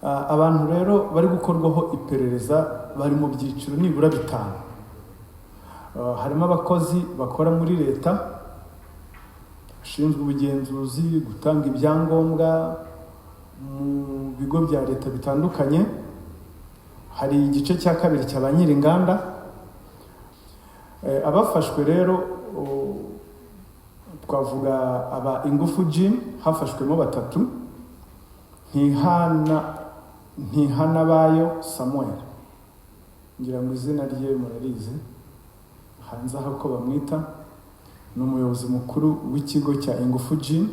Abantu rero bari gukorwaho iperereza bari mu byiciro nibura bitanu. Harimo abakozi bakora muri leta bashinzwe ubugenzuzi, gutanga ibyangombwa mu bigo bya leta bitandukanye. Hari igice cya kabiri cya ba nyir'inganda. Abafashwe rero, twavuga aba Ingufu Gin, hafashwemo batatu: Ntihanabayo Samuel, ngira ngo izina rye murarizi hanze aho ko bamwita, ni umuyobozi mukuru w'ikigo cya Ingufu Gin.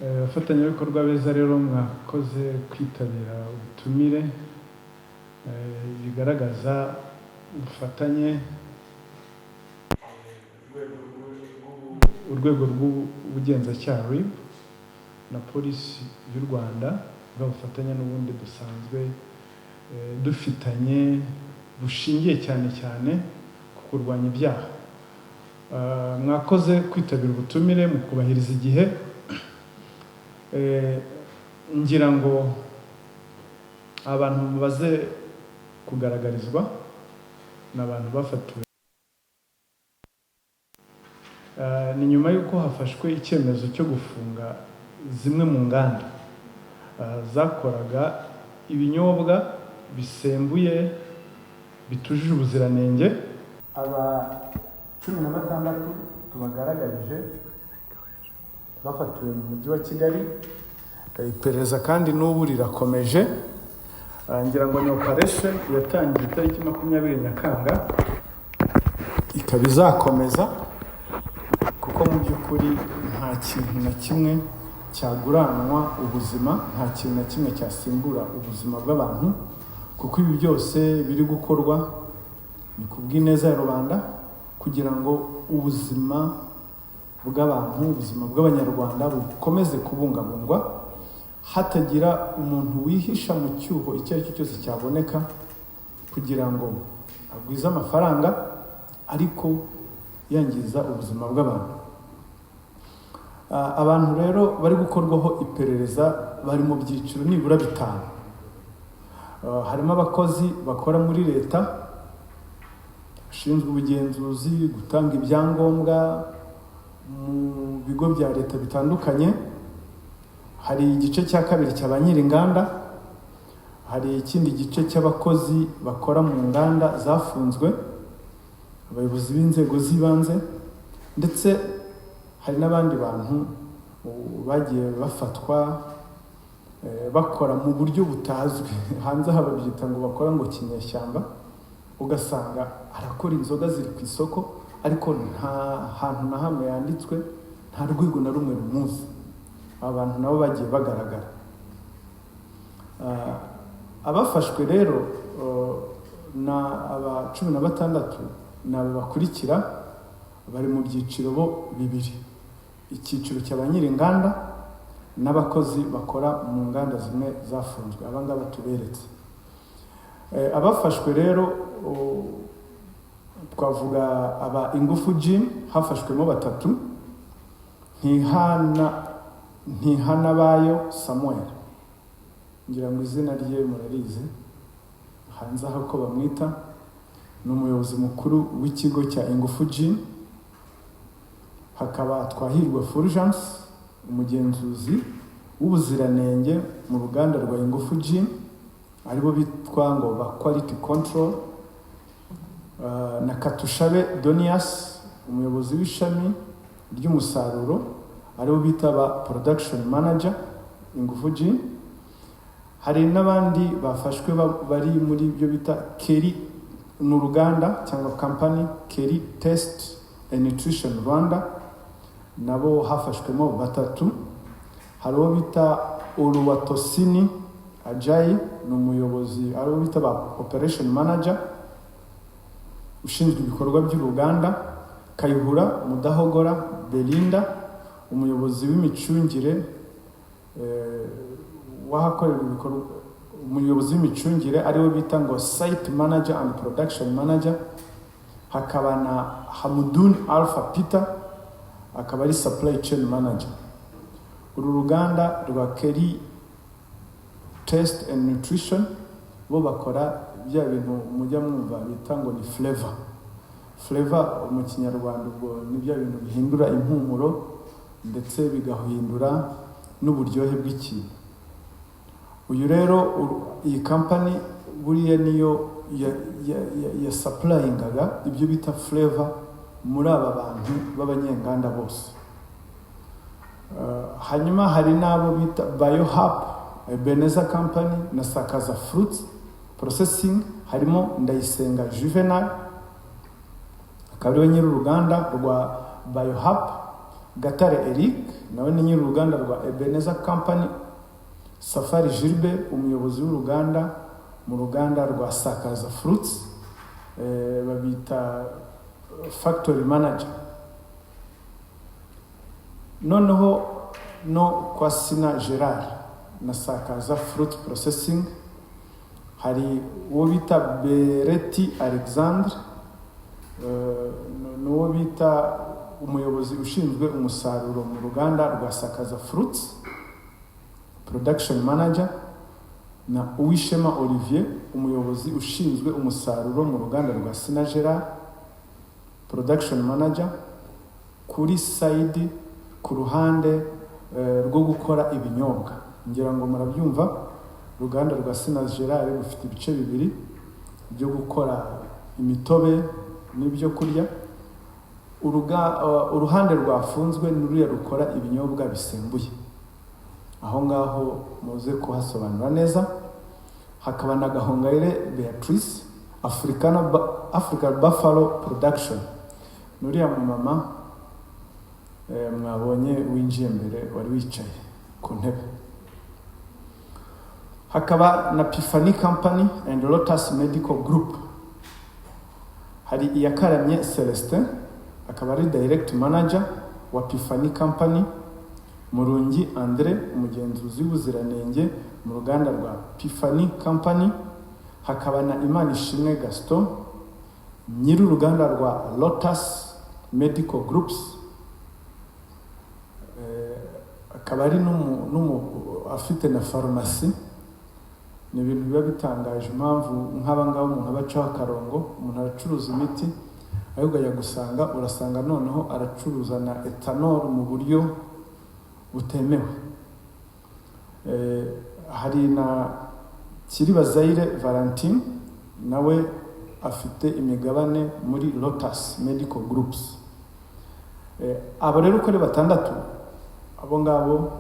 Abafatanyabikorwa beza rero, mwakoze kwitabira ubutumire, bigaragaza ubufatanye urwego rw'ubugenzacyaha RIB na Polisi y'u Rwanda, bwa bufatanye n'ubundi dusanzwe dufitanye bushingiye cyane cyane ku kurwanya ibyaha. Mwakoze kwitabira ubutumire mu kubahiriza igihe. Ngira ngo abantu mubaze kugaragarizwa ni abantu bafatiwe. Ni nyuma y'uko hafashwe icyemezo cyo gufunga zimwe mu nganda zakoraga ibinyobwa bisembuye bitujuje ubuziranenge. Aba 16 tubagaragarije bafatiwe mu Mujyi wa Kigali. Iperereza kandi n'ubu rirakomeje. Ngira ngo ni operation yatangiye itariki 20 Nyakanga, ikaba izakomeza, kuko mu by'ukuri nta kintu na kimwe cyaguranwa ubuzima, nta kintu na kimwe cyasimbura ubuzima bw'abantu, kuko ibi byose biri gukorwa ni ku bw'ineza ya rubanda, kugira ngo ubuzima bw'abantu, ubuzima bw'Abanyarwanda bukomeze kubungabungwa, hatagira umuntu wihisha mu cyuho icyo ari cyo cyose cyaboneka kugira ngo agwize amafaranga ariko yangiza ubuzima bw'abantu. Abantu rero bari gukorwaho iperereza bari mu byiciro nibura bitanu. Harimo abakozi bakora muri leta bashinzwe ubugenzuzi, gutanga ibyangombwa mu bigo bya leta bitandukanye. Hari igice cya kabiri cya ba nyir'inganda. Hari ikindi gice cy'abakozi bakora mu nganda zafunzwe, abayobozi b'inzego z'ibanze, ndetse hari n'abandi bantu bagiye bafatwa bakora mu buryo butazwi. Hanze aha babyita ngo bakora ngo kinyeshyamba, ugasanga arakora inzoga ziri ku isoko, ariko nta hantu na hamwe yanditswe, nta rwego na rumwe rumuzi. Aba bantu nabo bagiye bagaragara. Abafashwe rero na aba 16 ni aba bakurikira, bari mu byiciro bo bibiri: icyiciro cya ba nyir'inganda n'abakozi bakora mu nganda zimwe zafunzwe, aba ngaba tuberetse. Abafashwe rero, twavuga aba Ingufu Gin, hafashwemo batatu: Ntihanabayo Samuel, ngira ngo izina rye murarizi hanze aho ko bamwita, ni umuyobozi mukuru w'ikigo cya Ingufu Gin. Hakaba Twahirwa Fulgence, umugenzuzi w'ubuziranenge mu ruganda rwa Ingufu Gin, aribo bitwa ngo ba quality control, na Katushabe Donias, umuyobozi w'ishami ry'umusaruro, aribo bita ba production manager Ingufu Gin. Hari n'abandi bafashwe bari muri ibyo bita Keri, ni uruganda cyangwa company Keri Test and Nutrition Rwanda, nabo hafashwemo batatu. Hari uwo bita Oluwatosini Ajayi, ni umuyobozi, ariwo bita ba operation manager ushinzwe ibikorwa by'uruganda. Kayihura Mudahogora Belinda, umuyobozi w'imicungire w'ahakorerwa ibikorwa, umuyobozi w'imicungire, ariwe bita ngo site manager and production manager. Hakaba na Hamudun Alpha Peter, akaba ari supply chain manager. Uru ruganda rwa Keri Taste and Nutrition. Bo bakora bya bintu mujya mwumva bita ngo ni flavor. Flavor mu Kinyarwanda ubwo ni bya bintu bihindura impumuro ndetse bigahindura n'uburyohe bw'ikintu. Uyu rero, iyi kampani buriya niyo ya supplyingaga ibyo bita flavor muri aba bantu b'abanyenganda bose. Hanyuma hari n'abo bita Biohub, Ebeneza Company na Sakaza Fruits Processing. Harimo Ndayisenga Juvenal, akaba ariwe nyir'uruganda rwa Biohub, Gatare Eric nawe ni nyir'uruganda rwa Ebeneza Company, Safari Gilbert, umuyobozi w'uruganda mu ruganda rwa Sakaza Fruits, babita factory manager. Noneho no kwa Sina Gerard na Sakaza Fruit Processing hari uwo bita Bereti Alexandre, n'uwo bita umuyobozi ushinzwe umusaruro mu ruganda rwa Sakaza Fruits, production manager, na Uwishema Olivier, umuyobozi ushinzwe umusaruro mu ruganda rwa Sina Gerard, production manager, kuri side, ku ruhande rwo gukora ibinyobwa. Ngira ngo murabyumva, uruganda rwa Sina Gerard rufite ibice bibiri byo gukora imitobe n'ibyo kurya. Uruhande rwafunzwe ni ruriya rukora ibinyobwa bisembuye. Aho ngaho muze kuhasobanura neza. Hakaba na Gahongayire Beatrice, Africa Buffalo Production, ni uriya mumama mwabonye winjiye mbere, wari wicaye ku ntebe. Hakaba na Pifani Company and Lotus Medical Group. Hari Iyakaramye Celestin, akaba ari direct manager wa Pifani Company, Murungi Andre, umugenzuzi w'ubuziranenge mu ruganda rwa Pifani Company. Hakaba na Imanishimwe Gaston, nyir'uruganda rwa Lotus Medical Groups, akaba ari afite na farumasi. Ni ibintu biba bitangaje impamvu nk'aba ngaba umuntu aba acaho akarongo. Umuntu aracuruza imiti, ariko ukajya gusanga urasanga noneho aracuruza na ethanol mu buryo butemewe. Hari na Kiribazayire Valentine, nawe afite imigabane muri Lotus Medical Groups. Abo rero uko ari batandatu, abo ngabo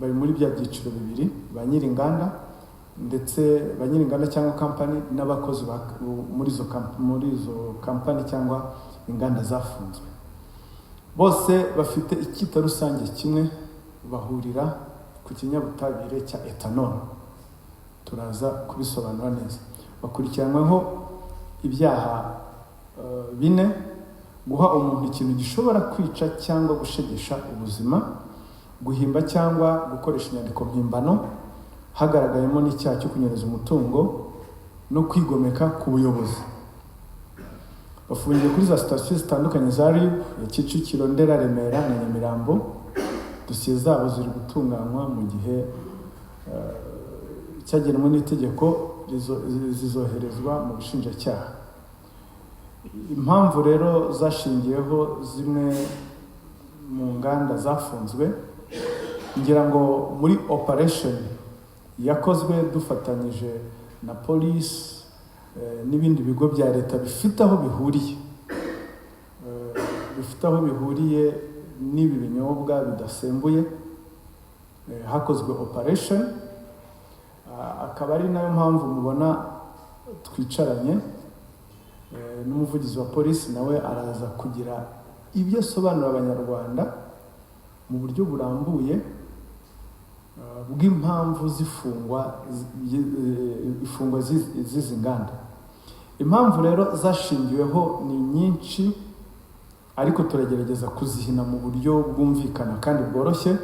bari muri bya byiciro bibiri, ba nyir'inganda ndetse ba nyir'inganda cyangwa kampani n'abakozi muri izo kampani cyangwa inganda zafunzwe. Bose bafite icyita rusange kimwe, bahurira ku kinyabutabire cya ethanol. Turaza kubisobanura neza. Bakurikiranyweho ibyaha bine: guha umuntu ikintu gishobora kwica cyangwa gushegesha ubuzima, guhimba cyangwa gukoresha inyandiko mpimbano, hagaragayemo n'icyaha cyo kunyereza umutungo, no kwigomeka ku buyobozi. Bafungiye kuri za sitasiyo zitandukanye za RIB ya Kicukiro, Ndera, Remera na Nyamirambo. Dosiye zabo ziri gutunganywa mu gihe cyagenwe n'itegeko, zizoherezwa mu bushinjacyaha. Impamvu rero zashingiyeho zimwe mu nganda zafunzwe, ngira ngo muri operation yakozwe dufatanyije na polisi n'ibindi bigo bya leta bifite aho bihuriye n'ibi binyobwa bidasembuye, hakozwe operation. Akaba ari nayo mpamvu mubona twicaranye n'umuvugizi wa polisi, nawe araza kugira ibyo asobanurira Abanyarwanda mu buryo burambuye bw'impamvu z'ifungwa ifungwa z'izi nganda. Impamvu rero zashingiweho ni nyinshi, ariko turagerageza kuzihina mu buryo bwumvikana kandi bworoshye.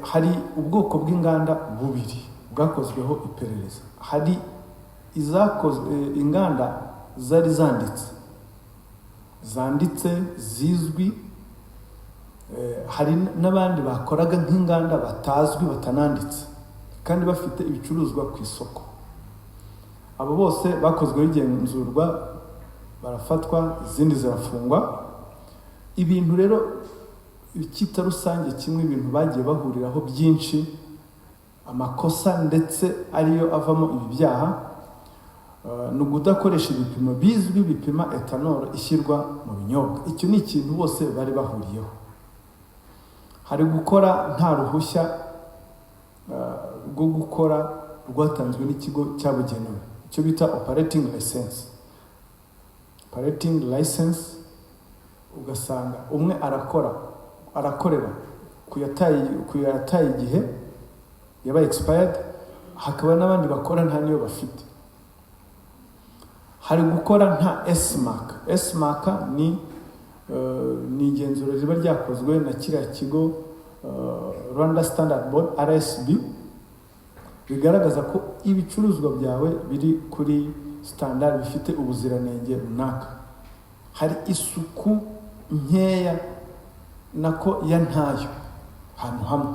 Hari ubwoko bw'inganda bubiri bwakozweho iperereza. Hari izakozwe, inganda zari zanditse zizwi, hari n'abandi bakoraga nk'inganda batazwi, batananditse. kandi bafite ibicuruzwa ku isoko. Abo bose bakozweho igenzurwa, barafatwa, izindi zirafungwa. Ibintu rero icyita rusange kimwe, ibintu bagiye bahuriraho byinshi, amakosa ndetse ariyo avamo ibi byaha, ni ukudakoresha ibipimo bizwi bipima ethanol ishyirwa mu binyobwa. Icyo ni ikintu bose bari bahuriyeho. Hari gukora nta ruhushya rwo gukora rwatanzwe n'ikigo cyabugenewe, icyo bita operating license. Operating license, ugasanga umwe arakora, arakorera ku yataye igihe, yabaye expired, hakaba n'abandi bakora nta niyo bafite. Hari gukora nta S-Mark. S-Mark ni igenzura riba ryakozwe na kiriya kigo Rwanda Standard Board, RSB, bigaragaza ko ibicuruzwa byawe biri kuri standard, bifite ubuziranenge runaka. Hari isuku nkeya, nako ya ntayo ahantu hamwe,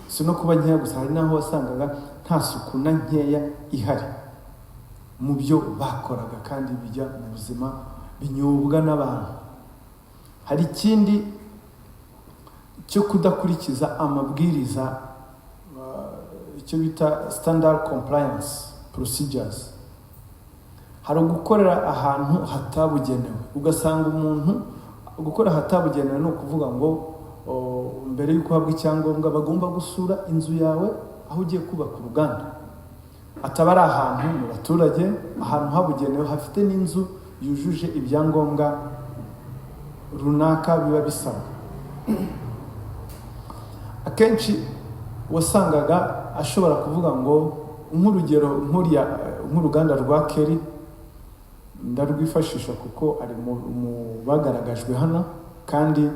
si no kuba nkeya gusa, hari n'aho wasangaga nta suku na nkeya ihari mu byo bakoraga kandi bijya mu buzima, binyobwa n'abantu. Hari ikindi cyo kudakurikiza amabwiriza, icyo bita standard compliance procedures. Hari ugukorera ahantu hatabugenewe, ugasanga umuntu gukora ahatabugenewe ni ukuvuga ngo mbere y'uko uhabwa icyangombwa bagomba gusura inzu yawe aho ugiye kubaka uruganda, ataba ari ahantu mu baturage, ahantu habugenewe hafite n'inzu yujuje ibyangombwa runaka biba bisabwa. Akenshi wasangaga ashobora kuvuga ngo, nk'urugero, nk'uriya nk'uruganda rwa Keri, ndarwifashisha kuko ari mu bagaragajwe hano kandi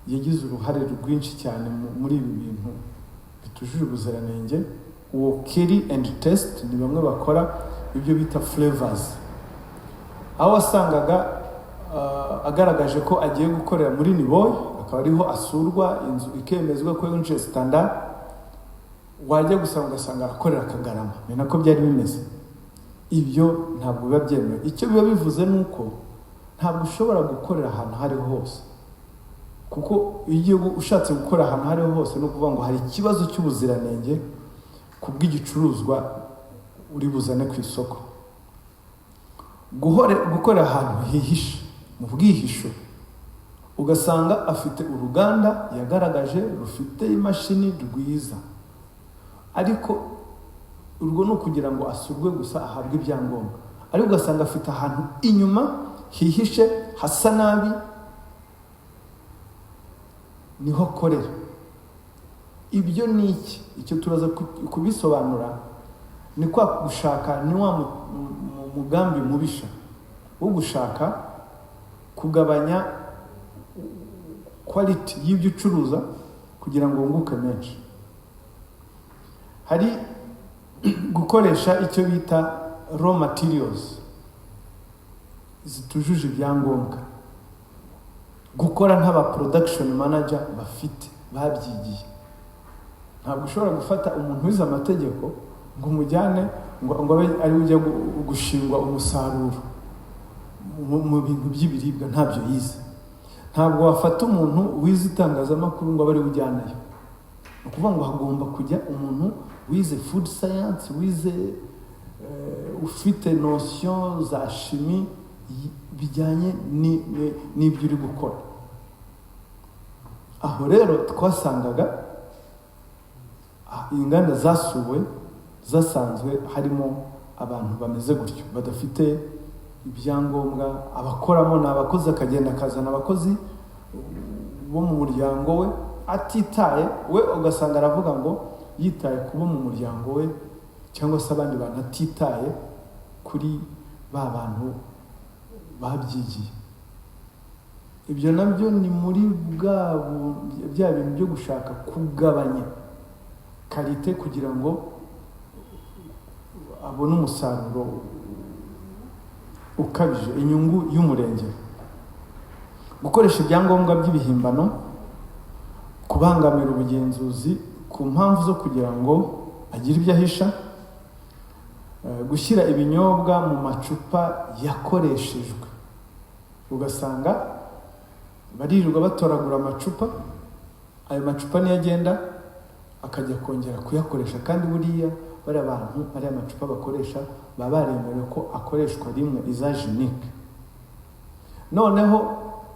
yagize uruhare rwinshi cyane muri ibi bintu bitujuje ubuziranenge. Uwo Keri and Taste ni bamwe bakora ibyo bita flavors, aho wasangaga agaragaje ko agiye gukorera muri Niboye, akaba ariho asurwa, inzu ikemezwa ko yujuje standard, wajya gusanga ugasanga arakorera Kagarama. Ni nako byari bimeze. Ibyo ntabwo biba byemewe. Icyo biba bivuze ni uko ntabwo ushobora gukorera ahantu aho ariho hose, kuko iyo ugiye ushatse gukora ahantu aho ariho hose, ni ukuvuga ngo hari ikibazo cy'ubuziranenge ku bw'igicuruzwa uri buzane ku isoko. Gukorera ahantu hihishe, mu bwihisho, ugasanga afite uruganda yagaragaje rufite imashini rwiza, ariko urwo ni ukugira ngo asurwe gusa ahabwe ibyangombwa, ariko ugasanga afite ahantu inyuma hihishe hasa nabi niho akorera. Ibyo ni iki? Icyo turaza kubisobanura. Ni kwa gushaka, ni wa mugambi mubisha wo gushaka kugabanya quality y'ibyo ucuruza kugira ngo wunguke menshi. Hari gukoresha icyo bita raw materials zitujuje ibyangombwa, gukora nk'aba production manager bafite babyigiye. Ntabwo ushobora gufata umuntu wize amategeko ngo umujyane ngo abe ari we ujya gushingwa umusaruro mu bintu by'ibiribwa, ntabyo yize. Ntabwo wafata umuntu wize itangazamakuru ngo abe ari we ujyanayo. Ni ukuvuga ngo hagomba kujya umuntu wize food science, wize ufite notion za chimie bijyanye n'ibyo uri gukora. Aho rero twasangaga inganda zasuwe zasanzwe harimo abantu bameze gutyo, badafite ibyangombwa. Abakoramo ni abakozi, akagenda akazana abakozi bo mu muryango we, atitaye we, ugasanga aravuga ngo yitaye kubo mu muryango we cyangwa se abandi bantu, atitaye kuri ba bantu babyigiye. Ibyo nabyo ni muri bya bintu byo gushaka kugabanya qualité kugira ngo abone umusaruro ukabije, inyungu y'umurengera. Gukoresha ibyangombwa by'ibihimbano, kubangamira ubugenzuzi ku mpamvu zo kugira ngo agire ibyo ahisha. Gushyira ibinyobwa mu macupa yakoreshejwe, ugasanga baririrwa batoragura amacupa, ayo macupa niyo agenda akajya kongera kuyakoresha. Kandi buriya bariya bantu, ariya macupa bakoresha baba baremerewe ko akoreshwa rimwe, usage unique. Noneho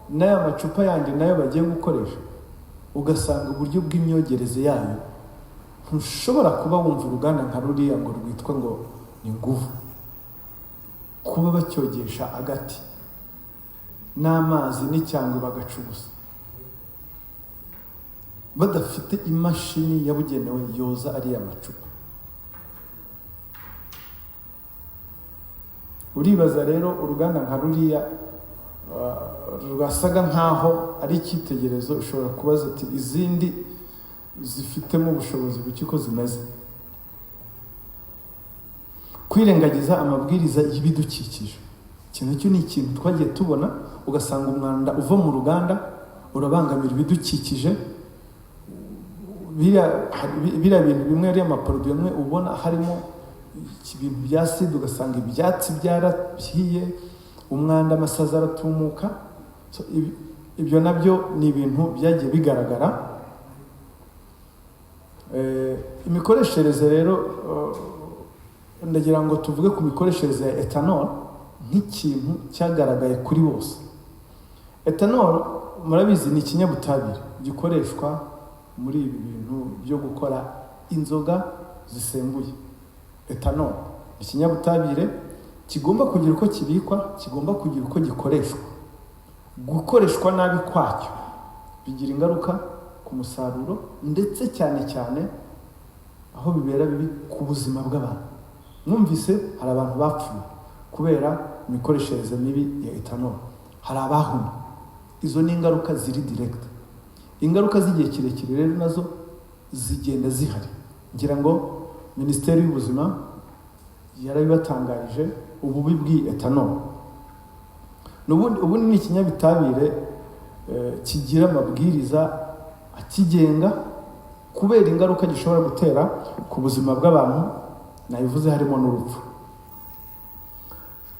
n'aya macupa yandi nayo bagiye gukoresha, ugasanga uburyo bw'imyogereze yayo, ntushobora kuba wumva uruganda nka ruriya ngo rwitwa ngo ni Nguvu, kuba bacyogesha agati n'amazi n'icyangwe bagacugusa, badafite imashini yabugenewe yoza ariya macupa. Uribaza rero uruganda nka ruriya rwasaga nkaho ari icyitegererezo, ushobora kubaza ati izindi zifitemo ubushobozi buke uko zimeze. Kwirengagiza amabwiriza y'ibidukikije, ikintu cyo ni ikintu twagiye tubona, ugasanga umwanda uva mu ruganda urabangamira ibidukikije. Biriya bintu bimwe, ariya maporoduwi amwe ubona harimo ibintu bya sida, ugasanga ibyatsi byarahiye, umwanda, amasazi aratumuka. Ibyo nabyo ni ibintu byagiye bigaragara. Imikoreshereze rero, ndagira ngo tuvuge ku mikoreshereze ya ethanol nk'ikintu cyagaragaye kuri bose. Ethanol murabizi ni ikinyabutabire gikoreshwa muri ibi bintu byo gukora inzoga zisembuye. Ethanol ni ikinyabutabire kigomba kugira uko kibikwa, kigomba kugira uko gikoreshwa. Gukoreshwa nabi kwacyo bigira ingaruka ku musaruro, ndetse cyane cyane aho bibera bibi ku buzima bw'abantu. Mwumvise hari abantu bapfuye kubera imikoreshereze mibi ya ethanol, hari abahumye. Izo ni ingaruka ziri direct. Ingaruka z'igihe kirekire rero nazo zigenda zihari. Ngira ngo Minisiteri y'Ubuzima yarabibatangarije ububi bw'iyi ethanol. Ubundi ni ikinyabutabire kigira amabwiriza akigenga kubera ingaruka gishobora gutera ku buzima bw'abantu, nabivuze harimo n'urupfu.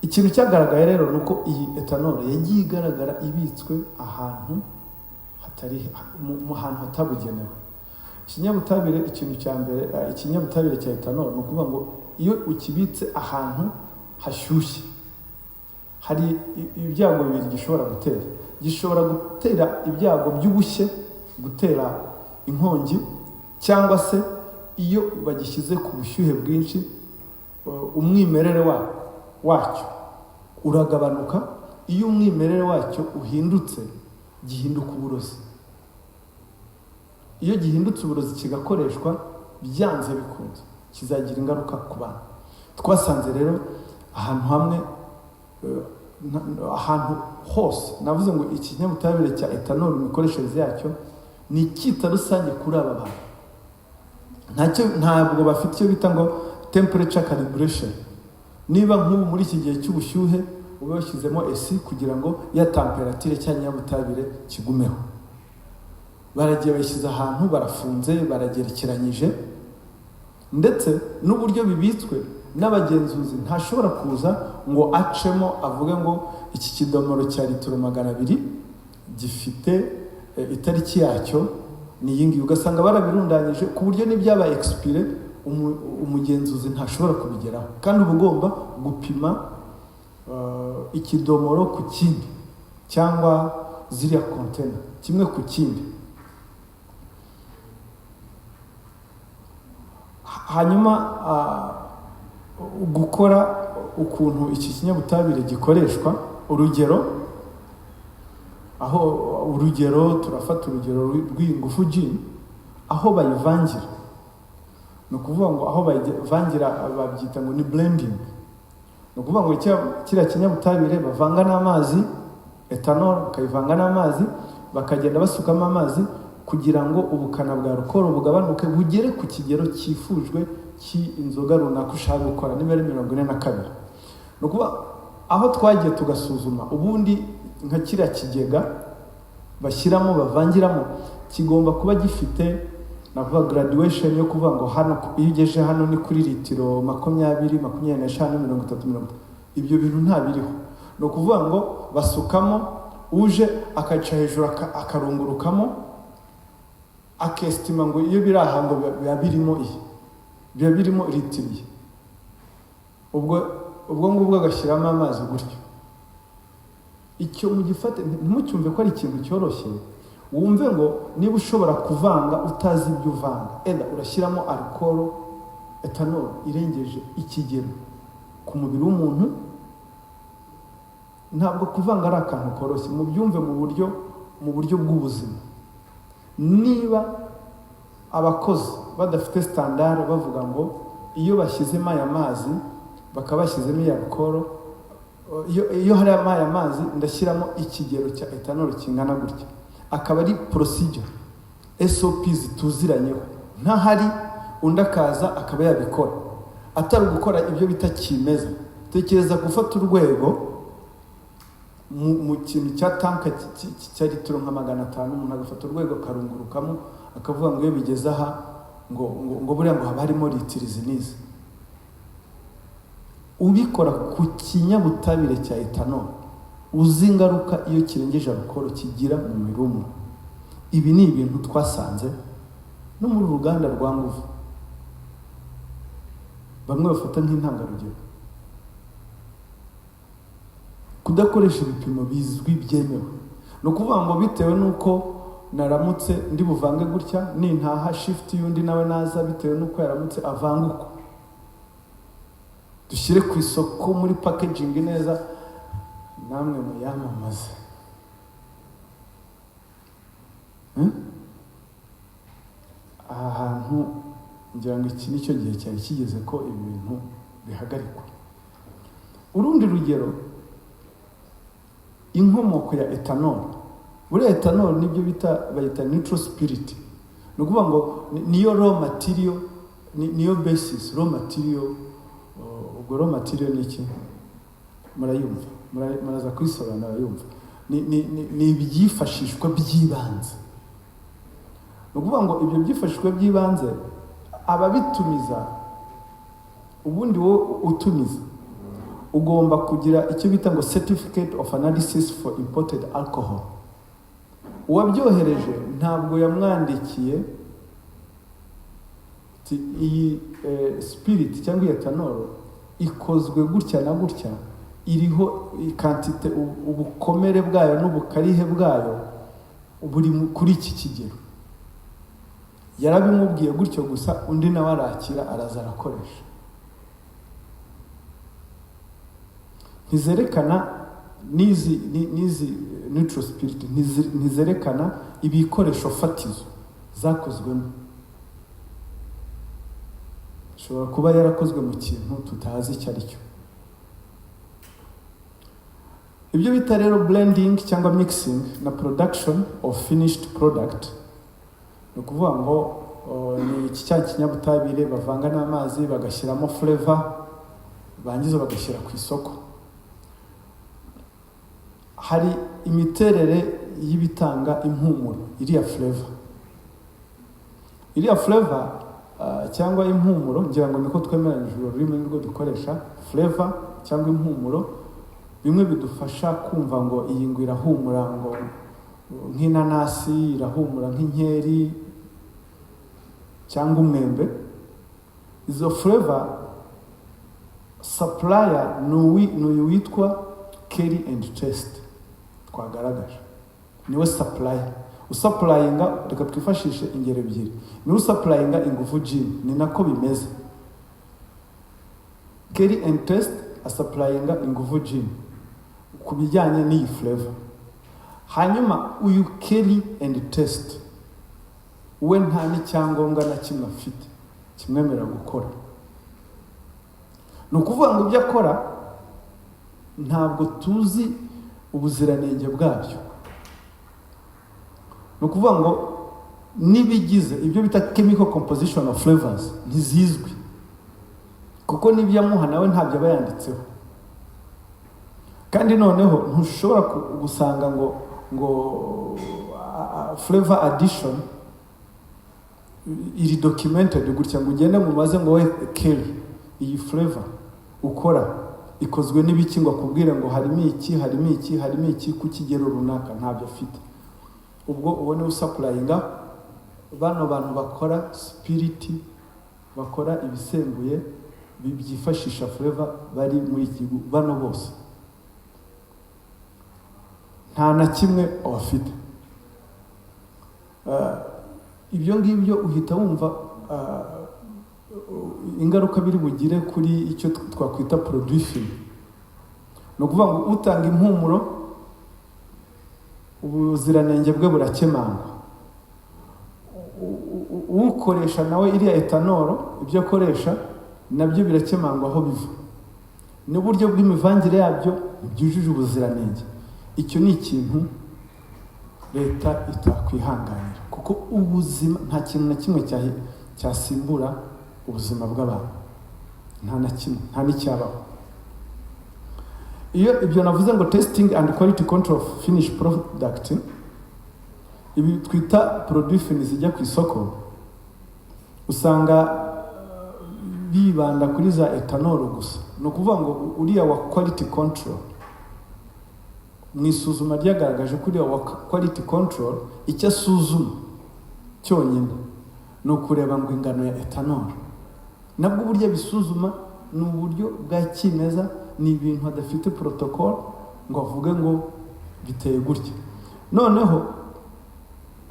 Ikintu cyagaragaye rero ni uko iyi ethanol yagiye igaragara ibitswe ahantu hatari mu hantu hatabugenewe. Ikinyabutabire, ikintu cya mbere, ikinyabutabire cya ethanol ni ukuvuga ngo iyo ukibitse ahantu hashyushye hari ibyago bibiri gishobora gutera. Gishobora gutera ibyago by'ubushye, gutera inkongi, cyangwa se iyo bagishyize ku bushyuhe bwinshi, umwimerere wacyo uragabanuka. Iyo umwimerere wacyo uhindutse, gihinduka uburozi. Iyo gihindutse uburozi kigakoreshwa, byanze bikunze kizagira ingaruka ku bantu. Twasanze rero ahantu hamwe, ahantu hose navuze ngo ikinyabutabire cya ethanol imikoreshereze yacyo ni icyita rusange kuri aba bantu. Ntacyo, ntabwo bafite icyo bita ngo temperature calibration. Niba nk'ubu muri iki gihe cy'ubushyuhe ube washyizemo esi kugira ngo ya temperature cya kinyabutabire kigumeho, baragiye bayishyize ahantu barafunze, baragerekeranyije, ndetse n'uburyo bibitswe n'abagenzuzi ntashobora kuza ngo acemo avuge ngo iki kidomoro cya litiro 200 gifite itariki yacyo ni iyi ngiyi. Ugasanga barabirundanyije ku buryo n'ibyabaye expiré umugenzuzi ntashobora kubigeraho, kandi uba ugomba gupima ikidomoro ku kindi cyangwa ziriya kontena kimwe ku kindi. Hanyuma gukora ukuntu iki kinyabutabire gikoreshwa, urugero aho urugero turafata urugero rw'iyi Ngufu Gin, aho bayivangira, ni ukuvuga ngo aho bayivangira babyita ngo ni blending. Ni ukuvuga ngo kiriya kinyabutabire bavanga n'amazi, ethanol bakayivanga n'amazi, bakagenda basukamo amazi kugira ngo ubukana bwa alcohol bugabanuke bugere ku kigero cyifujwe cy'inzoga runaka ushaka gukora, niba ari 42. Ni ukuvuga aho twagiye tugasuzuma, ubundi nka kiriya kigega bashyiramo bavangiramo kigomba kuba gifite Navuga graduation yo kuvuga ngo hano iyo ugeje hano ni kuri litiro 20, 25, 30, 30. Ibyo bintu nta biriho. Ni ukuvuga ngo basukamo, uje akaca hejuru akarungurukamo, akesitima ngo iyo biri aha ngo biba birimo iyi, biba birimo litiro iyi. Ubwo ngubwo agashyiramo amazi gutyo. Icyo mugifate, ntimucyumve ko ari ikintu cyoroshye. Wumve ngo niba ushobora kuvanga utazi ibyo uvanga, eda urashyiramo alcohol, ethanol irengeje ikigero ku mubiri w'umuntu. Ntabwo kuvanga ari akantu koroshye. Mubyumve mu buryo bw'ubuzima. Niba abakozi badafite standard, bavuga ngo iyo bashyizemo aya mazi, bakaba bashyizemo iyi alcohol, iyo hari aya mazi ndashyiramo ikigero cya ethanol kingana gutya, akaba ari procedure, SOP zituziranyeho, ntahari undi akaza akaba yabikora, atari gukora ibyo bita kimeza. Tekereza gufata urwego mu kintu cya tank cya litiro nka 500, umuntu agafata urwego akarungurukamo, akavuga ngo iyo bigeze aha ngo buriya ngo haba harimo litiro izi n'izi. Ubikora ku kinyabutabire cya ethanol, uzi ingaruka iyo kirengeje alcohol kigira mu mubiri w'umuntu. Ibi ni ibintu twasanze no muri ruganda rwa Nguvu, bamwe bafata nk'intangarugero. Kudakoresha ibipimo bizwi byemewe, ni ukuvuga ngo bitewe n'uko naramutse ndi buvange gutya, nintaha shift y'undi nawe naza, bitewe n'uko yaramutse avanga uko, dushyire ku isoko muri packaging neza, namwe muyamamaze. Aha hantu ngira ngo iki nicyo gihe cyari kigeze ko ibi bintu bihagarikwa. Urundi rugero, inkomoko ya ethanol. Buriya ethanol nibyo bita, bayita neutral spirit. Ni ukuvuga ngo niyo raw material, niyo basis raw material. Ubwo raw material ni iki? Murayumva, muraza kuyisobanura yumva. Ni ibyifashishwa by'ibanze. Ni ukuvuga ngo ibyo byifashishwa by'ibanze, ababitumiza, ubundi wowe utumiza ugomba kugira icyo bita ngo certificate of analysis for imported alcohol. Uwabyohereje ntabwo yamwandikiye ati iyi spirit cyangwa iyi ethanol ikozwe gutya na gutya, iriho quantité, ubukomere bwayo n'ubukarihe bwayo buri kuri iki kigero. Yarabimubwiye gutyo gusa, undi nawe arakira, araza arakoresha. Ntizerekana n'izi neutral spirit, ntizerekana ibikoresho fatizo zakozwemo. Ishobora kuba yarakozwe mu kintu tutazi icyo ari cyo. Ibyo bita rero blending cyangwa mixing na production of finished product, ni ukuvuga ngo ni iki cya kinyabutabire bavanga n'amazi, bagashyiramo flavor, bangiza bagashyira ku isoko. Hari imiterere y'ibitanga impumuro, iriya flavor, iriya flavor cyangwa impumuro, ngira ngo niko twemeranyije, uru rurimi nirwo dukoresha, flavor cyangwa impumuro, bimwe bidufasha kumva ngo iyi ngo irahumura ngo nk'inanasi, irahumura nk'inkeri cyangwa umwembe. Izo flavor, supplier ni uyu witwa Kerry and Taste twagaragaje, niwe supplier usupplyinga. Reka twifashishe ingero ebyiri. Niwe usupplyinga Ingufu Gin, ni nako bimeze. Kerry and Taste asupplyinga Ingufu Gin ku bijyanye n'iyi flavor. Hanyuma uyu Kerry and Taste we nta n'icyangombwa na kimwe afite kimwemerera gukora. Ni ukuvuga ngo ibyo akora ntabwo tuzi ubuziranenge bwabyo. Ni ukuvuga ngo n'ibigize ibyo bita chemical composition of flavors ntizizwi, kuko n'ibyo amuha nawe ntabyo aba yanditseho. Kandi noneho ntushobora gusanga ngo flavor addition Iri documented gutya ngo ugende mumaze ngo: "We Kelly, iyi flavor ukora ikozwe n'ibiki?" ngo akubwire ngo harimo iki, harimo iki, harimo iki, ku kigero runaka. Ntabyo afite. Ubwo ubone usupplyinga bano bantu bakora spirit, bakora ibisembuye byifashisha flavor bari muri iki gihugu, bano bose nta na kimwe bafite. Ibyo ngibyo uhita wumva ingaruka biri bugire kuri icyo twakwita produit fini. Ni ukuvuga ngo utanga impumuro, ubuziranenge bwe burakemangwa. Ukoresha nawe iriya ethanol, ibyo akoresha nabyo birakemangwa aho biva n'uburyo bw'imivangire yabyo byujuje ubuziranenge. Icyo ni ikintu leta itakwihanganira, kuko ubuzima, nta kintu na kimwe cyasimbura ubuzima bw'abantu, nta na kimwe, nta n'icyabaho. Iyo ibyo navuze ngo testing and quality control of finished product, ibi twita produit fini zijya ku isoko, usanga bibanda kuri za ethanol gusa. Ni ukuvuga ngo uriya wa quality control, mu isuzuma ryagaragaje ko uriya wa quality control icyo asuzuma cyonyine ni ukureba ngo ingano ya ethanol. Nabwo uburyo abisuzuma ni uburyo bwa kimeza, ni ibintu adafite protocol ngo avuge ngo biteye gutya. Noneho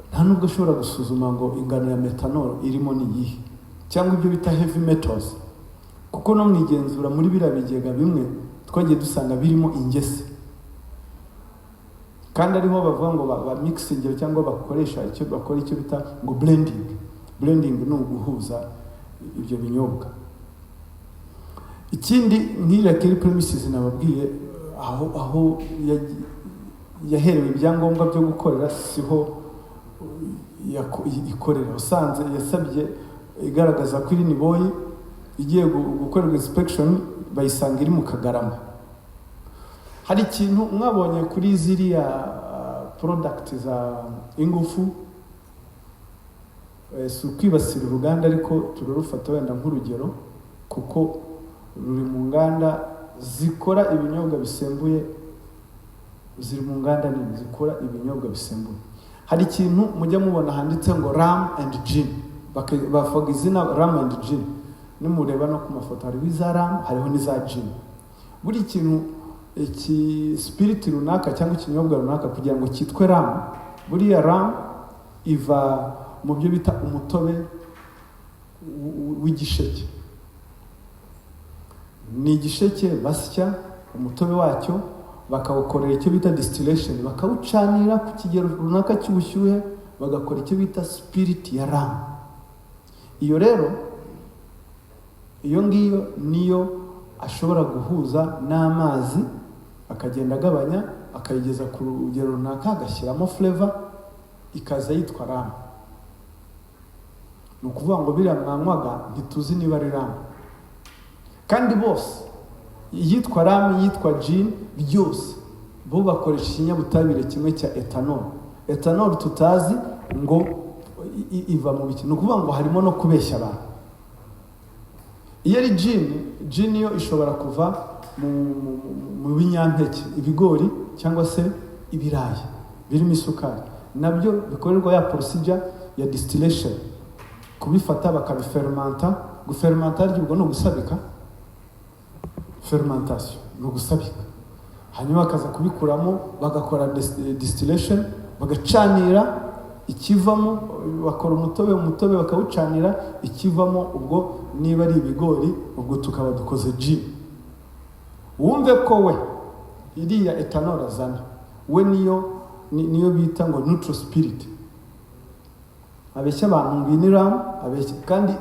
nta nubwo ashobora gusuzuma ngo ingano ya methanol irimo ni iyihe, cyangwa ibyo bita heavy metals, kuko no mu igenzura muri biriya bigega bimwe twagiye dusanga birimo ingese, kandi ariho bavuga ngo ba mixing cyangwa bakoresha icyo bakora, icyo bita ngo blending. Blending ni uguhuza ibyo binyobwa. Ikindi, nk'iriya Kelly premises nababwiye, aho yaherewe ibyangombwa byo gukorera siho ikorera. Usanze yasabye igaragaza ko iri Niboyi, igiye gukorerwa inspection bayisanga iri mu Kagarama. Hari ikintu mwabonye kuri ziriya product za Ingufu. Si ukwibasira uruganda, ariko turarufata wenda nk'urugero kuko ruri mu nganda zikora ibinyobwa bisembuye, ziri mu nganda nini zikora ibinyobwa bisembuye. Hari ikintu mujya mubona handitse ngo rum and gin, bavuga izina rum and gin. Nimureba no ku mafoto, hariho iza rum, hariho n'iza gin. Buri kintu, iki spirit runaka cyangwa ikinyobwa runaka, kugira ngo cyitwe rum, buriya rum iva mu byo bita umutobe w'igisheke. Ni igisheke basya umutobe wacyo, bakawukorera icyo bita distillation, bakawucanira ku kigero runaka cy'ubushyuhe, bagakora icyo bita spirit ya rum. Iyo rero, iyo ngiyo niyo ashobora guhuza n'amazi, akagenda agabanya, akayigeza ku rugero runaka, agashyiramo flavor, ikaza yitwa rum. Ni ukuvuga ngo biriya mwanywaga ntituzi niba ari rum. Kandi bose, iyitwa rum, iyitwa gin, byose bo bakoresha ikinyabutabire kimwe cya ethanol, ethanol tutazi ngo iva mu biki. Ni ukuvuga ngo harimo no kubeshya abantu. Iyo ari gin, gin yo ishobora kuva mu binyampeke, ibigori cyangwa se ibirayi birimo isukari, nabyo bikorerwa ya procedure ya distillation, kubifata bakabifermenta. Gufermenta ariko ubwo ni ugusabika, fermentation ni ugusabika, hanyuma bakaza kubikuramo, bagakora distillation, bagacanira ikivamo, bakora umutobe, umutobe bakawucanira, ikivamo ubwo niba ari ibigori, ubwo tukaba dukoze gin. Wumve ko we iriya ethanol azana, we niyo bita ngo neutral spirit. Abeshya abantu ngo iyi ni rum, abeshya kandi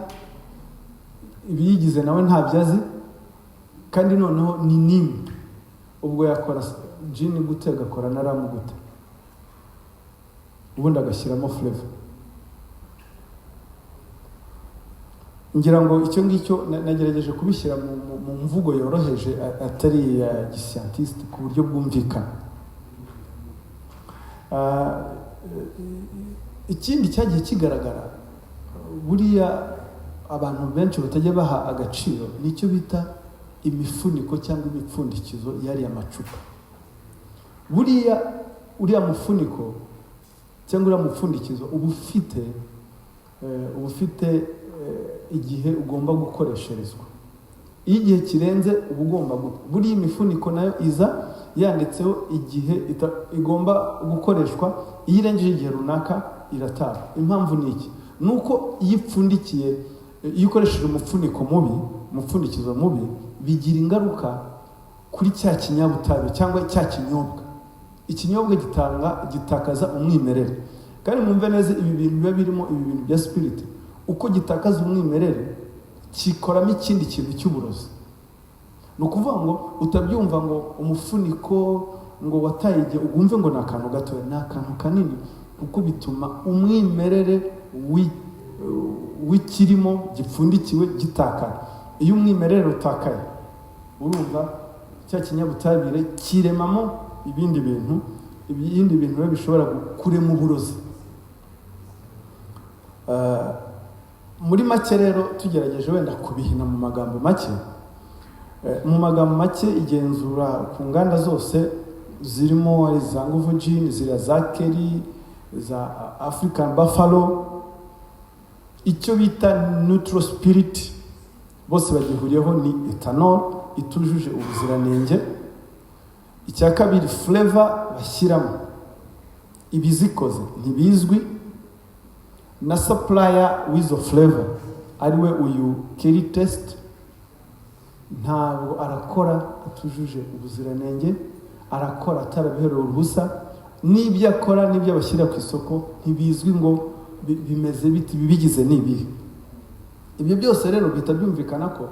ibiyigize nawe ntabyo azi. Kandi noneho ni nimwe, ubwo yakora gin gute, agakora na rum gute, ubundi agashyiramo flavor? Ngira ngo icyo ngicyo nagerageje kubishyira mu mvugo yoroheje, atari iya giscientiste, ku buryo bwumvikana. Ikindi cyagiye kigaragara Buriya abantu benshi batajya baha agaciro nicyo bita imifuniko cyangwa imipfundikizo y'ariya macupa. Buriya uriya mufuniko cyangwa uriya mupfundikizo uba ufite igihe ugomba gukoresherezwa. Iyo igihe kirenze uba ugomba buriya imifuniko nayo iza yanditseho igihe igomba gukoreshwa. Iyo irengeje igihe runaka iratara. Impamvu ni iki? Ni uko iyo ipfundikiye, iyo ukoresheje umufuniko mubi, umupfundikizo mubi, bigira ingaruka kuri cya kinyabutabire cyangwa cya kinyobwa. Ikinyobwa gitakaza umwimerere. Kandi mwumve neza, ibi bintu biba birimo, ibi bintu bya spirit, uko gitakaza umwimerere kikoramo ikindi kintu cy'uburozi. Ni ukuvuga ngo utabyumva ngo umufuniko ngo wataye igihe, ugumve ngo ni akantu gatoya. Ni akantu kanini, kuko bituma umwimerere w'ikirimo gipfundikiwe gitakara. Iyo umwimerere utakaye, urumva cya kinyabutabire kiremamo ibindi bintu, ibindi bintu rero bishobora kurema uburozi. Muri make rero, tugerageje wenda kubihina mu magambo make, igenzura ku nganda zose zirimo ari za Nguvu Gin, ziriya za Keri, za African Buffalo, icyo bita neutral spirit, bose bagihuriyeho ni ethanol itujuje ubuziranenge. Icya kabiri, flavor bashyiramo, ibizikoze ntibizwi, na supplier w'izo flavor, ariwe uyu Keri Taste, ntabwo arakora atujuje ubuziranenge, arakora atarabiherewe uruhusa. N'ibyo akora n'ibyo bashyira ku isoko ntibizwi ngo bimeze biti, ibibigize ni ibihe. Ibyo byose rero bihita byumvikana ko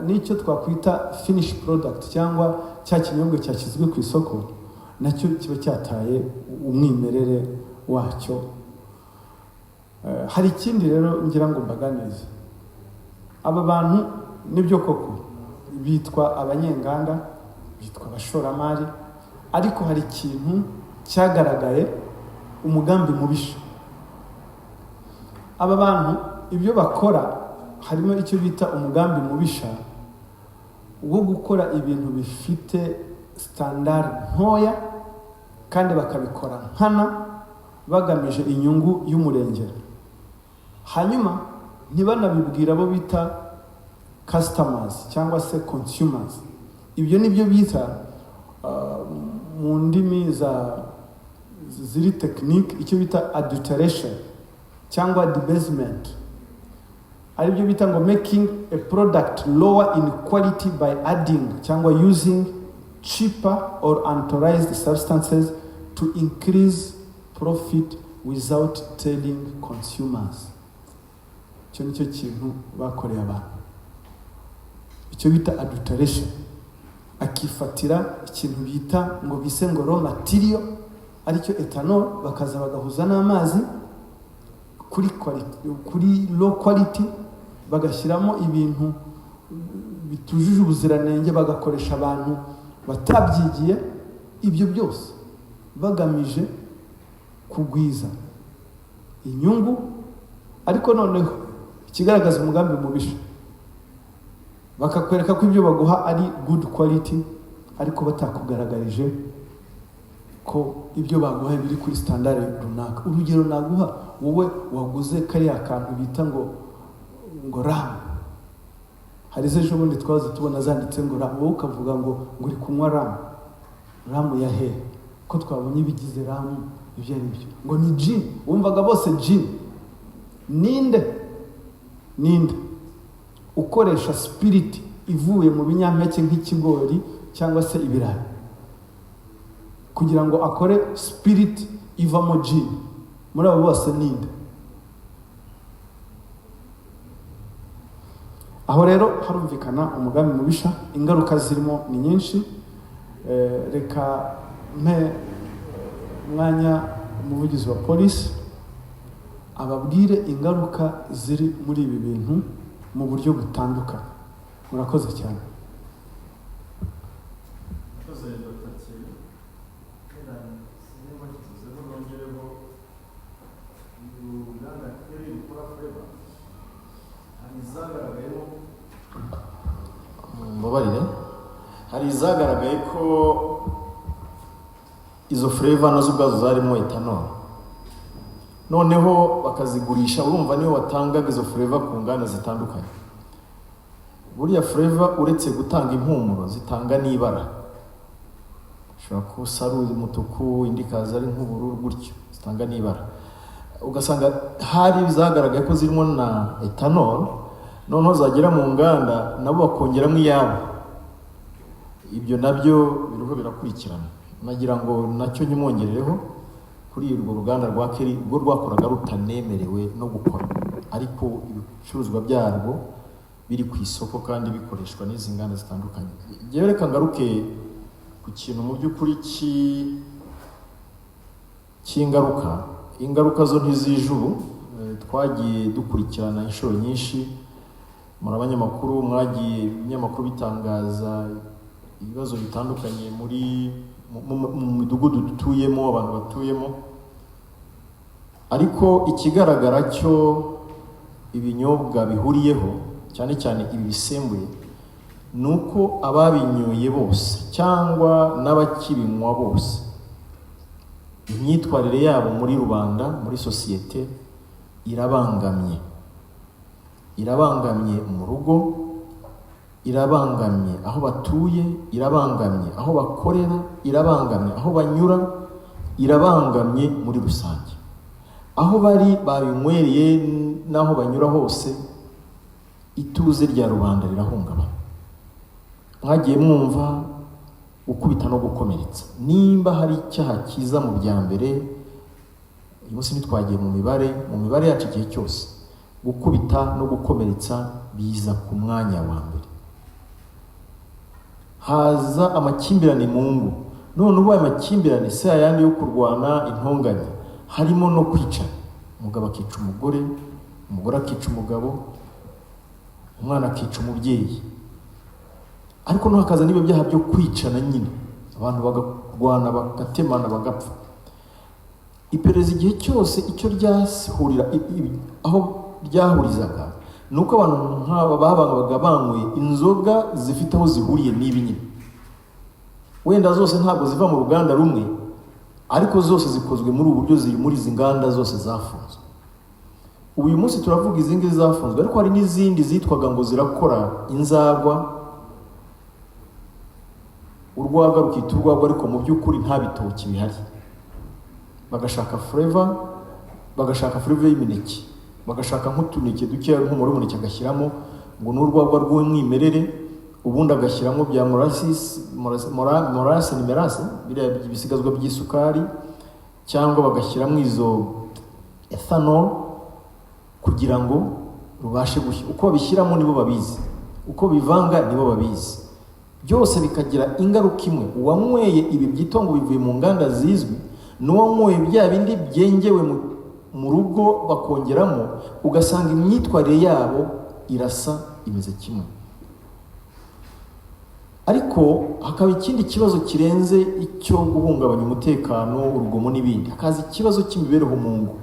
n'icyo twakwita finish product cyangwa cya kinyobwa cyashyizwe ku isoko nacyo kiba cyataye umwimerere wacyo. Hari ikindi rero ngira ngo mbaganirize. Aba bantu nibyo koko bitwa abanyenganda, bitwa abashoramari, ariko hari ikintu cyagaragaye, umugambi mubisha. Aba bantu ibyo bakora harimo icyo bita umugambi mubisha wo gukora ibintu bifite standard ntoya kandi bakabikora nkana, bagamije inyungu y'umurengera, hanyuma ntibanabibwira abo bita customers cyangwa se consumers. Ibyo ni byo bita mu ndimi za ziri technique icyo bita adulteration cyangwa debasement, aribyo bita ngo making a product lower in quality by adding cyangwa using cheaper or unauthorized substances to increase profit without telling consumers. Icyo nicyo kintu bakoreye abantu, icyo bita adulteration. Akifatira ikintu bita ngo bise ngo raw material, aricyo ethanol, bakaza bagahuza n'amazi kuri quality, kuri low quality, bagashyiramo ibintu bitujuje ubuziranenge, bagakoresha abantu batabyigiye. Ibyo byose bagamije kugwiza inyungu. Ariko noneho ikigaragaza umugambi mubisha, bakakwereka ko ibyo baguha ari good quality, ariko batakugaragarije ko ibyo baguhaye biri kuri standard runaka. Urugero naguha, wowe waguze kariya kantu bita ngo rum, hari ejo bundi twaza tubona zanditse ngo rum, wowe ukavuga ngo uri kunywa rum. Rum ya hehe, ko twabonye ibigize rum ibyo ari byo? Ngo ni gin. Wumvaga bose gin. Ninde ukoresha spirit ivuye mu binyampeke nk'ikigori cyangwa se ibirayi kugira ngo akore spirit ivamo gin? Muri abo bose ninde? Aho rero harumvikana umugambi mubisha. Ingaruka zirimo ni nyinshi. Reka mpe umwanya umuvugizi wa polisi ababwire ingaruka ziri muri ibi bintu mu buryo butandukanye. Murakoze cyane. Murakoze, Dr. Thierry. Wenda sinzi niba kituzeho, nongereho uruganda Keri rukora flavor. Mbabarire, hari izagaragaye ko izo flavor nazo ubwazo zarimo ethanol, noneho bakazigurisha. Urumva niyo watangaga izo flavor ku nganda zitandukanye. Buriya flavor, uretse gutanga impumuro, zitanga n'ibara. Ushobora kuba usa ari umutuku, indi ikaza ari nk'ubururu gutyo, zitanga n'ibara. Ugasanga hari zagaragaye ko zirimo na ethanol, noneho zagera mu nganda nabo bakongeramo iyabo. Ibyo nabyo biriho birakurikirana. Nagira ngo nacyo nyimwongerereho kuri urwo ruganda rwa Keri, rwo rwakoraga rutanemerewe no gukora, ariko ibicuruzwa byarwo biri ku isoko kandi bikoreshwa n'izi nganda zitandukanye. Ngewe reka ngaruke ku kintu mu by'ukuri cy'ingaruka. Ingaruka zo ntizije ubu. Twagiye dukurikirana inshuro nyinshi. Muri abanyamakuru, mwagiye ibinyamakuru bitangaza ibibazo bitandukanye muri mu midugudu dutuyemo, abantu batuyemo. Ariko ikigaragara cyo ibinyobwa bihuriyeho, cyane cyane ibi bisembuye, ni uko ababinyoye bose cyangwa n'abakibinywa bose, imyitwarire yabo muri rubanda, muri sosiyete, irabangamye. Irabangamye mu rugo, irabangamye aho batuye, irabangamye aho bakorera, irabangamye aho banyura, irabangamye muri rusange aho bari babinywereye n'aho banyura hose. Ituze rya rubanda rirahungabana. Mwagiye mwumva gukubita no gukomeretsa. Nimba hari icyaha cyiza mu bya mbere, uyu munsi ntitwagiye mu mibare, mu mibare yacu igihe cyose gukubita no gukomeretsa biza ku mwanya wa mbere. Haza amakimbirane mu ngo. None ubu aya makimbirane si ayandi yo kurwana, intonganya, harimo no kwicana. Umugabo akica umugore, umugore akica umugabo, umwana akica umubyeyi. Ariko no hakaza n'ibyo byaha byo kwicana nyine, abantu bakarwana, bagatemana, bagapfa. Iperereza igihe cyose icyo ryahurira, aho ryahurizaga, ni uko abantu nk'aba babaga banyweye inzoga zifite aho zihuriye n'ibi nyine. Wenda zose ntabwo ziva mu ruganda rumwe, ariko zose zikozwe muri ubu buryo, ziri muri izi nganda zose zafunzwe. Ubu uyu munsi turavuga izi ngizi zafunzwe, ariko hari n'izindi zitwaga ngo zirakora inzagwa, urwagwa rukita urwagwa, ariko mu by'ukuri nta bitoki bihari. Bagashaka flavor, bagashaka flavor y'imineke, bagashaka nk'utuneke dukeya, nk'umubare w'umuneke agashyiramo ngo ni urwagwa rw'umwimerere, ubundi agashyiramo bya molasses, molasses ni mélasse, biriya ibisigazwa by'isukari, cyangwa bagashyiramo izo ethanol kugira ngo rubashe gushya. Uko babishyiramo nibo babizi, uko bivanga nibo babizi. Byose bikagira ingaruka imwe: uwanyweye ibi byitwa ngo bivuye mu nganda zizwi n'uwanyweye bya bindi byengewe mu rugo bakongeramo, ugasanga imyitwarire yabo irasa, imeze kimwe. Ariko hakaba ikindi kibazo kirenze icyo guhungabanya umutekano, urugomo n'ibindi. Hakaza ikibazo cy'imibereho mu ngo,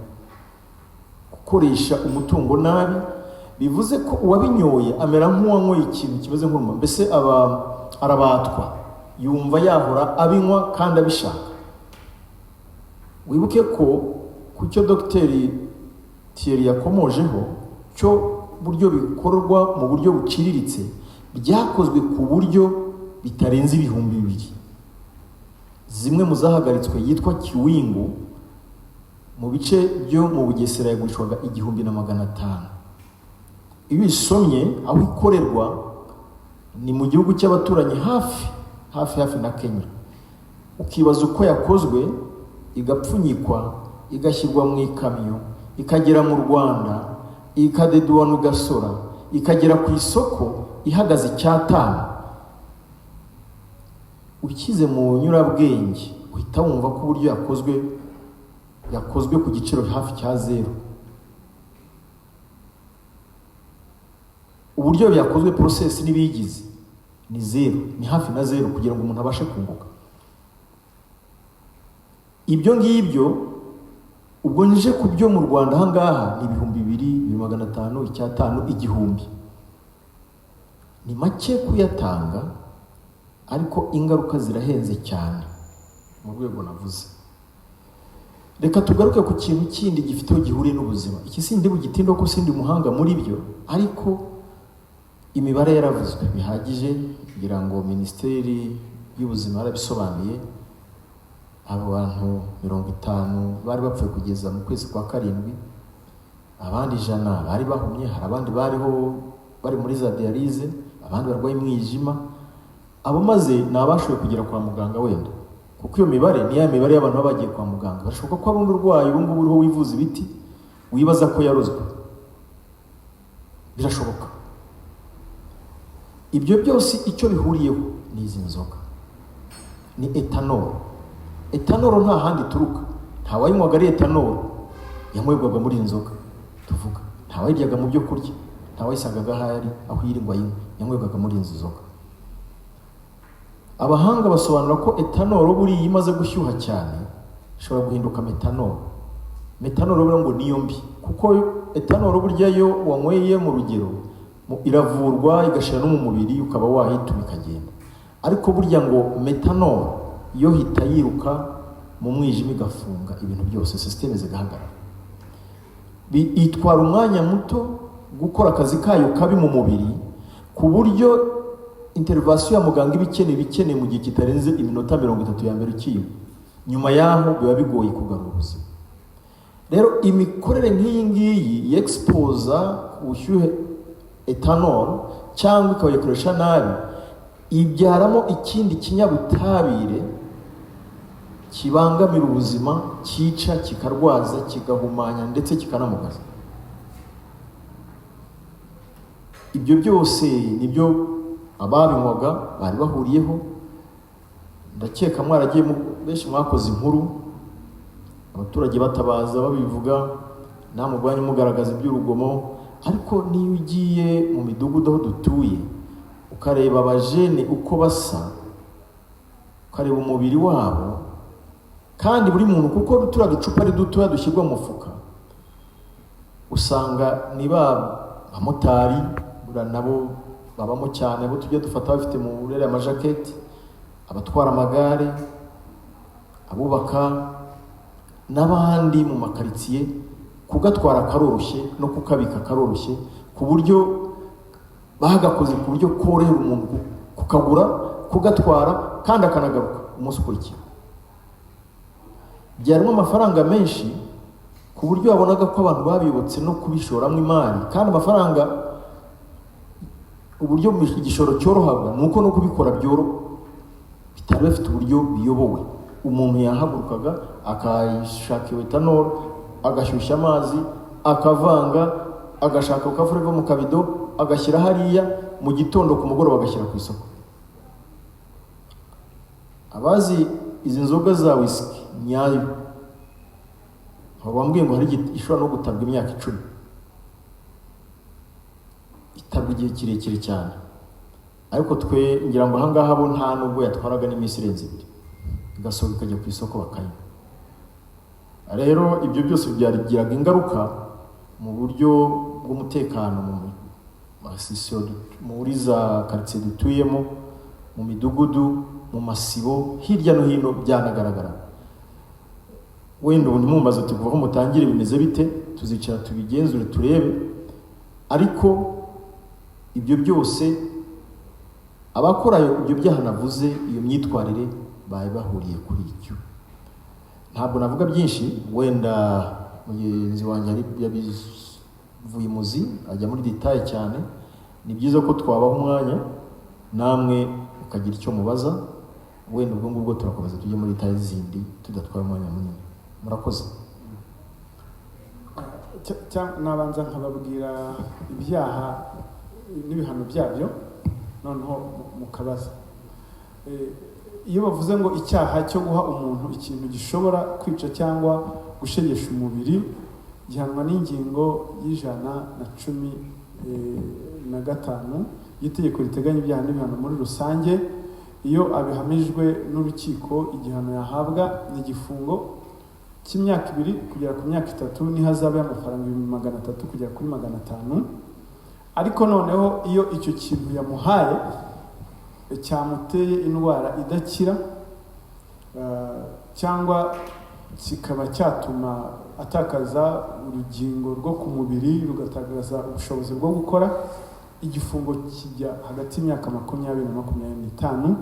gukoresha umutungo nabi. Bivuze ko uwabinyoye amera nk'uwanyoye ikintu kimeze nk'uruma, mbese aba arabatwa, yumva yahora abinywa kandi abishaka. Wibuke ko ku cyo Dogiteri Thierry yakomojeho cyo buryo bikorwa mu buryo buciriritse, byakozwe ku buryo bitarenze 2000. Zimwe mu zahagaritswe yitwa Kiwingu, mu bice byo mu Bugesera yagurishwaga 1500. Iyo uyisomye, aho ikorerwa ni mu gihugu cy'abaturanyi, hafi hafi hafi na Kenya. Ukibaza uko yakozwe, igapfunyikwa, igashyirwa mu ikamyo, ikagera mu Rwanda, ikadeduwana, ugasora, ikagera ku isoko ihagaze icyatanu. Ukize mu nyurabwenge, uhita wumva ko uburyo yakozwe, yakozwe ku giciro hafi cya zeru. Uburyo byakozwe, process n'ibiyigize, ni zeru, ni hafi na zeru, kugira ngo umuntu abashe kunguka. Ibyo ngibyo ubwo nje ku byo mu Rwanda ahangaha ni 2000, 2500, icyatanu, 1000. Ni make kuyatanga, ariko ingaruka zirahenze cyane mu rwego navuze. Reka tugaruke ku kintu kindi gifite aho gihuriye n'ubuzima. Iki sindi bugitinde ko sindi umuhanga muri byo, ariko imibare yaravuzwe bihagije, kugira ngo Minisiteri y'Ubuzima yarabisobanuye. Abo bantu 50 bari bapfuye kugeza mu kwezi kwa 7, abandi 100 bari bahumye, hari abandi bariho bari muri za dialyse, abandi barwaye umwijima. Abo maze ni abashoboye kugera kwa muganga wenda, kuko iyo mibare ni ya mibare y'abantu baba bagiye kwa muganga. Birashoboka ko hari undi urwaye ubu ngubu uriho wivuza ibiti, wibaza ko yarozwe, birashoboka. Ibyo byose icyo bihuriyeho ni izi nzoga, ni ethanol. Ethanol nta handi ituruka, nta wayinywaga ari ethanol, yanywebwaga muri iyi nzoga tuvuga, nta wayiryaga mu byo kurya, nta wayisangaga ahari aho iri ngo ayinywe, yanywebwaga muri izi nzoga. Abahanga basobanura ko ethanol buriya imaze gushyuha cyane ishobora guhinduka methanol. Methanol buriya ngo niyo mbi, kuko ethanol burya yo wanyweye mu rugero iravurwa igashira no mu mubiri, ukaba wahituma ikagenda. Ariko burya ngo methanol yo hita yiruka mu mwijima, igafunga ibintu byose, système zigahagarara. Itwara umwanya muto gukora akazi kayo kabi mu mubiri, ku buryo intervention ya muganga iba ikeneye mu gihe kitarenze iminota 30 ya mbere ukiyinywa. Nyuma yaho biba bigoye kugarura ubuzima. Rero imikorere nk'iyi ngiyi yexposa ubushyuhe ethanol cyangwa ikayikoresha nabi, ibyaramo ikindi kinyabutabire kibangamira ubuzima, cyica, kikarwaza, kigahumanya ndetse kikanamugaza. Ibyo byose nibyo ababinywaga bari bahuriyeho. Ndakeka mwaragiye benshi mwakoze inkuru, abaturage batabaza babivuga, namwe ubwanyu mugaragaza iby'urugomo. Ariko niyo ugiye mu midugudu aho dutuye, ukareba abajene uko basa, ukareba umubiri wabo, kandi buri muntu, kuko turiya ducupa ari dutoya dushyirwa mu mufuka, usanga ni ba bamotari buriya nabo babamo cyane, abo tujya dufata bafite mu rere amajaketi, abatwara amagare, abubaka n'abandi mu makaritsiye. Kugatwara karoroshye no kukabika karoroshye, ku buryo bagakoze ku buryo korohera umuntu kukagura, kugatwara, kandi akanagaruka umunsi ukurikiye. Byarimo amafaranga menshi, ku buryo wabonaga ko abantu babibotse no kubishoramo imari. Kandi amafaranga, uburyo igishoro cyorohaga ni uko no kubikora bitari bafite uburyo biyobowe. Umuntu yahagurukaga akashaka iyo ethanol, agashyushya amazi, akavanga, agashaka kavure mu kabido, agashyira hariya, mu gitondo ku mugoroba agashyira ku isoko. Abazi izi nzoga za whisky nyayo, bambwiye ngo hari igihe ishobora no gutabwa imyaka 10, itabwa igihe kirekire cyane. Ariko twe ngira ngo ahangaha bo nta nubwo yatwaraga n'iminsi irenze 2, igasohoka ikajya ku isoko bakanywa. Rero ibyo byose byagiraga ingaruka mu buryo bw'umutekano mu masisiyo, muri za karitsiye dutuyemo, mu midugudu, mu masibo, hirya no hino byanagaragara. Wenda ubu ntimumbaze uti kuva aho mutangire bimeze bite, tuzicara tubigenzure turebe. Ariko ibyo byose, abakora ibyo byaha navuze, iyo myitwarire, bari bahuriye kuri icyo. Ntabwo navuga byinshi, wenda mugenzi wanjye yabivuye imuzi ajya muri détails cyane. Ni byiza ko twabaha umwanya namwe mukagira icyo mubaza, wenda ubwo ngubwo turakomeza tujye muri détails zindi tudatwaye umwanya munini. Murakoze. Nabanza nkababwira ibyaha n'ibihano byabyo, noneho mukabaza. Iyo bavuze ngo icyaha cyo guha umuntu ikintu gishobora kwica cyangwa gushegesha umubiri, gihanwa n'ingingo y'115 y'itegeko riteganya ibyaha n'ibihano muri rusange. Iyo abihamijwe n'urukiko, igihano yahabwa ni igifungo cy'imyaka 2 kugera ku myaka 3 n'ihazabu y'amafaranga 300,000 kugera kuri 500. Ariko noneho iyo icyo kintu yamuhaye cyamuteye indwara idakira, cyangwa kikaba cyatuma atakaza urugingo rwo ku mubiri, rugatakaza ubushobozi bwo gukora, igifungo kijya hagati y'imyaka 20 na 25,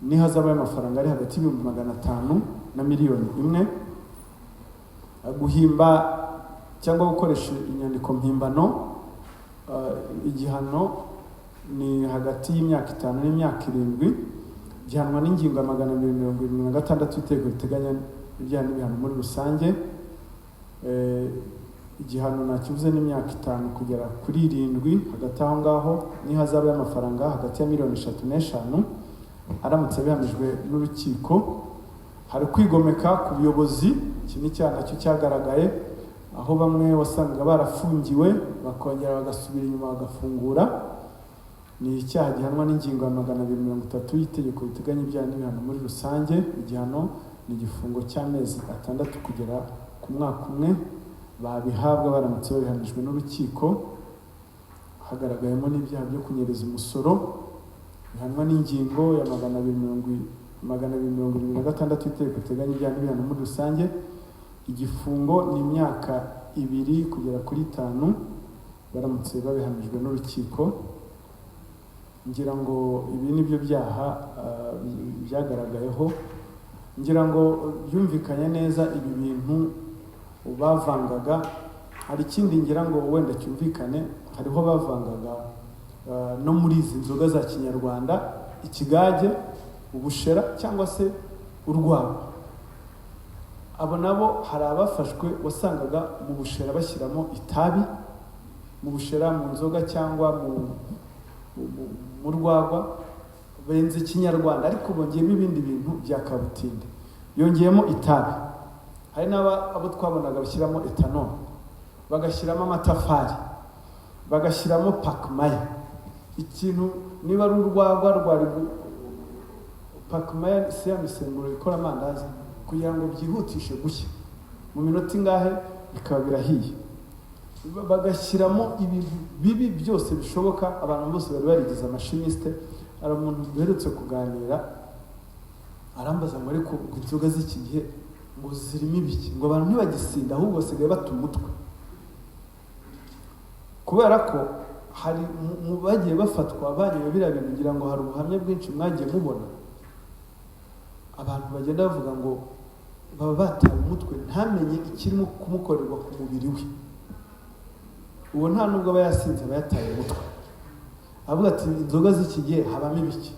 n'ihazabu y'amafaranga ari hagati y'ibihumbi 500 na miliyoni 1. Guhimba cyangwa gukoresha inyandiko mpimbano, igihano ni hagati y'imyaka 5 n'imyaka 7, gihanwa n'ingingo ya 276 y'itegeko riteganya ibyaha n'ibihano muri rusange. Igihano nakivuze n'imyaka 5 kugera kuri 7, hagati aho ngaho, n'ihazabu y'amafaranga hagati ya miliyoni 3 n'5 aramutse abihamijwe n'urukiko. Hari kwigomeka ku buyobozi, iki ni icyaha nacyo cyagaragaye, aho bamwe wasangaga barafungiwe bakongera bagasubira inyuma bagafungura. Ni icyaha gihanwa n'ingingo ya 230 y'itegeko riteganya ibyaha n'ibihano muri rusange. Igihano ni igifungo cy'amezi 6 kugera ku mwaka 1, babihabwa baramutse babihamijwe n'urukiko. Hagaragayemo n'ibyaha byo kunyereza umusoro, bihanwa n'ingingo ya 276 y'itegeko riteganya ibyaha n'ibihano muri rusange. Igifungo ni imyaka 2 kugera kuri 5 baramutse babihamijwe n'urukiko. Ngira ngo ibi ni byo byaha byagaragayeho. Ngira ngo byumvikanye neza ibi bintu bavangaga. Hari ikindi ngira ngo wenda cyumvikane, hariho bavangaga no muri izi nzoga za kinyarwanda, ikigage, ubushera cyangwa se urwagwa. Abo nabo hari abafashwe wasangaga mu bushera bashyiramo itabi, mu bushera, mu nzoga cyangwa mu rwagwa benze ikinyarwanda, ariko bongeyemo ibindi bintu bya kabutindi, yongeyemo itabi. Hari n'abo twabonaga bashyiramo ethanol, bagashyiramo amatafari, bagashyiramo pakimaya. Ikintu niba ari urwagwa rwari pakimaya, si ya misemburo ikora amandazi, kugira ngo byihutishe gushya mu minota ingahe bikaba birahiye. Bagashyiramo ibintu bibi byose bishoboka. Abantu bose bari barigize amachimiste. Hari umuntu duherutse kuganira arambaza ngo ariko ngo inzoga z'iki gihe ngo zirimo ibiki, ngo abantu ntibagisinda ahubwo basigaye bata umutwe, kubera ko hari mu bagiye bafatwa banyoye biriya bintu. Ngira ngo hari ubuhamya bwinshi mwagiye mubona, abantu bagenda bavuga ngo baba bataye umutwe, ntamenye ikirimo kumukorerwa ku mubiri we. Uwo nta nubwo aba yasinze, aba yataye umutwe, avuga ati inzoga z'iki gihe habamo ibiki,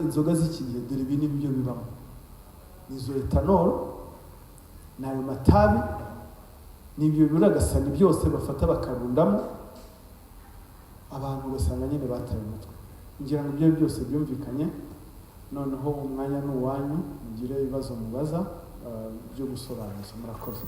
inzoga z'iki gihe dore ibi ni byo bibamo, ni izo ethanol, ni ayo matabi, ni ibyo biragasani byose bafata bakarundamo, abantu ugasanga nyine bataye umutwe. Ngira ngo ibyo byose byumvikanye. Noneho umwanya ni uwanyu, mugire ibibazo mubaza byo gusobanuza. Murakoze.